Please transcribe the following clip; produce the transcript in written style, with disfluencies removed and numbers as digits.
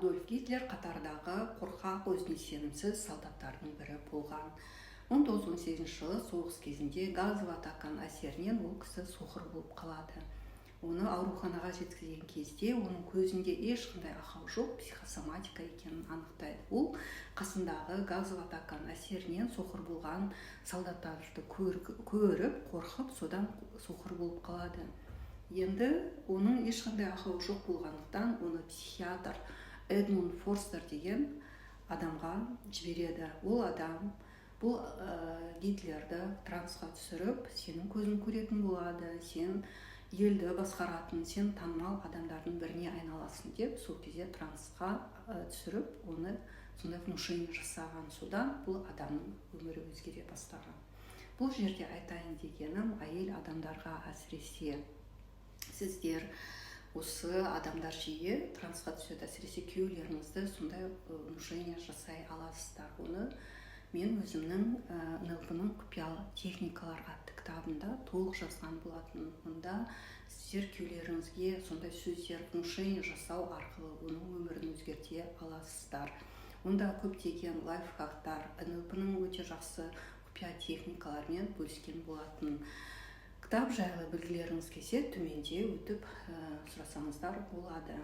Адольф Гитлер қатардағы қорқақ, өзіне сенімсіз солдаттардың бірі болған. 1918 жылы соғыс кезінде газовый атаканың әсерінен ол кісі соқыр болып қалады. Оны ауруханаға жеткізген кезде оның көзінде ешқандай ақау жоқ, психосоматика екенін анықтайды. Ол қасындағы газовый атаканың әсерінен соқыр болған солдаттарды көріп, қорқып, содан соқыр болып қалады. Енді оның ешқандай ақауы жоқ болғандықтан, оны психиатр Эдмунд Форстер деген адамға жібереді. Ол адам бұл Гитлерді трансқа түсіріп, сенің көзің көретін болады, сен елді басқаратын, сен танымал адамдардың біріне айналасың деп, сол кезде трансқа түсіріп, оны сондай внушение жасаған. Содан бұл адамның өмірі өзгере бастаған. Бұл жерде айтайын дегенім, әйел адамдарға әсіресе, сіздер осы адамдар жиі трансқа түседі, әсіресе күйеулеріңізді сондай внушение жасай аласыздар. Оны мен өзімнің НЛП-ның құпия техникалар атты кітабымда толық жазған болатынмын. Онда сіздер күйеулеріңізге сондай сөздер, внушение жасау арқылы оның өмірін өзгерте аласыздар. Онда көптеген лайфхактар, НЛП-ның өте жақсы құпия техникаларымен бөліскен болатын. Кітап жайлы білгілеріңіз келсе, төменде өтіп сұрасаңыздар болады.